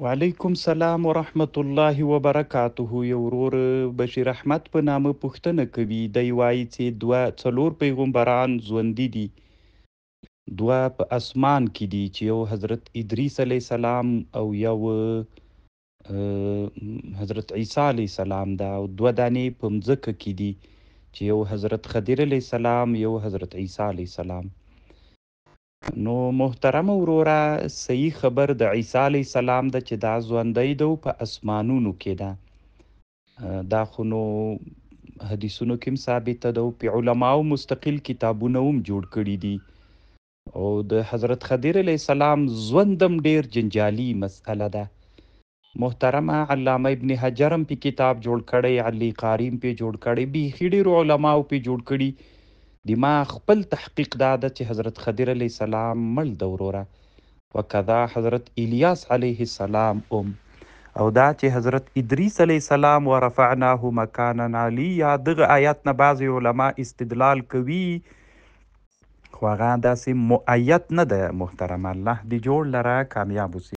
وعلیکم سلام ورحمت الله وبرکاته. یو ورور بشیر احمد په نامه پوښتنه کوي، دی وایي چې دوه څلور پیغمبران ژوندي دي، دوه په اسمان کې دي چې یو حضرت ادریس علیه السلام او یو حضرت عیسی علیه السلام ده، او دوه دانې په مځکه کې دي چې یو حضرت خدیر علیه السلام، یو حضرت عیسی علیه السلام. نو محترم وروره، صحیح خبر د عیسی علیه السلام ده چې دا ژوندی ده او په اسمانونو کې ده. دا خو نو حدیثونو کې هم ثابته ده او په علماو مستقل کتابونه هم جوړ کړي دي. او د حضرت خدیر علیه السلام ژوند هم ډیر جنجالي مسئله ده. محترمه علامه ابن حجر هم په کتاب جوړ کړی، علی قاری هم پې جوړ کړی، بیخي ډېرو علماو پې جوړ کړي. د ما خپل تحقیق دا ده چې حضرت خدیر علیه السلام مړ ده وروره، وکذا حضرت الیاس علیه السلام هم. او دا چې حضرت ادریس علیه السلام ورفعناه مکانا علیا، دغه آیات نه بعضې علما استدلال کوي، خو هغه داسې مؤید نه ده. محترمه الله دې جوړ لره، کامیاب اوسې.